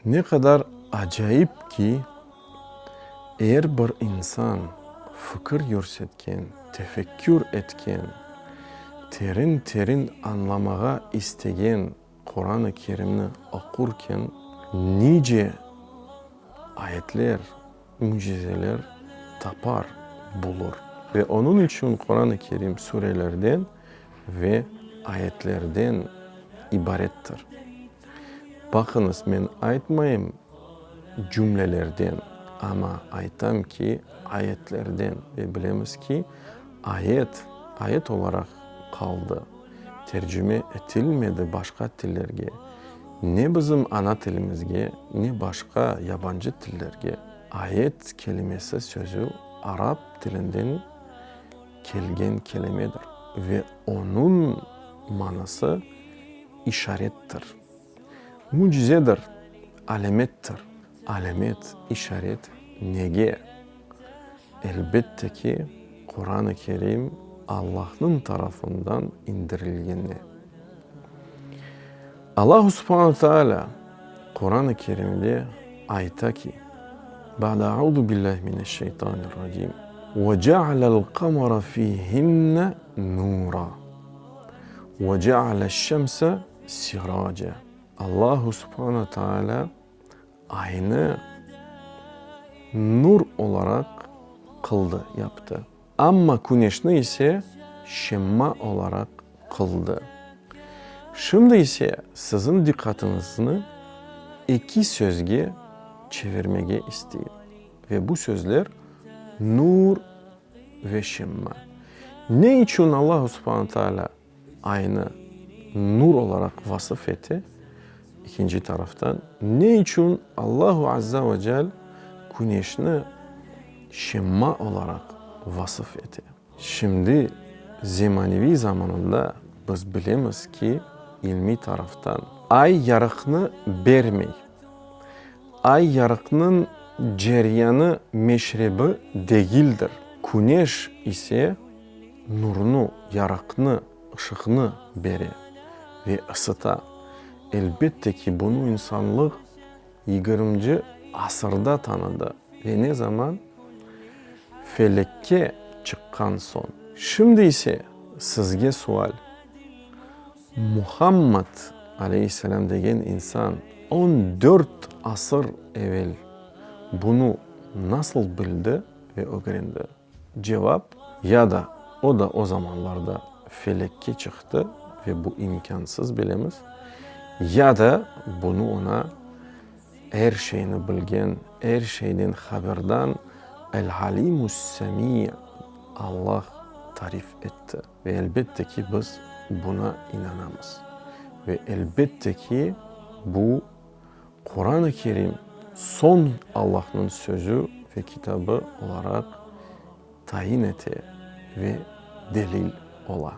Ne qadar acayip ki, er bir insan fikir yürsetken, tefekkür etken, terin-terin añlamağa istegen Quran-ı Kerimni oqurken nice ayetler, mücizeler tapar, bulur. Ve onıñ içün Quran-ı Kerim surelerden ve ayetlerden ibarettir. Baqıñız, men aytmayım cümlelerden, amma aytam ki, ayetlerden. Ve bilemiz ki, ayet, ayet olaraq qaldı, tercime etilmedi başqa tillerge, ne bizim ana tilimizge, ne başqa yabancı tillerge. Ayet kelimesi, sözü arap tilinden kelgen kelimedir ve onıñ manası işarettir, mücizedir, alâmettir. Alâmet, işaret nege? Elbette ki, Quran-ı Kerim Allahnıñ tarafından indirilgeni. Allahu subhane teala Quran-ı Kerimde ayta ki, Ba'de auzu billahi mineşşeytanirracim, Ve cealel qamara fihinne nura, ve cealeş-şemse siraca. Allahu subhane teala Aynı nur olaraq qıldı, yaptı. Amma küneşni ise şemma olaraq qıldı. Şimdi ise siziñ diqqatıñıznı eki sözge çevirmege isteyim. Ve bu sözler, nur ve şemma. Ne içün Allahu subhane teala Aynı nur olaraq vasıf ete, ikinci taraftan, ne içün Allahu azza ve cel küneşni şemma olaraq vasıf ete? Şimdi zemaneviy zamanında biz bilemiz ki, ilmiy taraftan, ay yarıqnı bermey. Ay yarıqnıñ ceryanı meşrebi degildir, küneş ise nurnu, yarıqnı, ışıqnı bere ve ısıta. Elbette ki, bunı insanlıq yigirminci asırda tanıdı ve ne zaman? Felekke çıqqan soñ. Şimdi ise sizge sual, Muhammad, aleyhisselâm, degen insan on dört asır evel bunı nasıl bildi ve ögrendi? Cevap, Ya da o da o zamanlarda felekke çıqtı ve bu imkânsız bilemiz, ya da bunı oña er şeyni bilgen, er şeyden haberdan El-Alimus-Semi Allah tarif etti. Ve elbette ki, biz buna inanamız. Ve elbette ki, bu Quran-ı Kerim soñ Allahnıñ sözü ve kitabı olaraq tayin ete ve delil ola.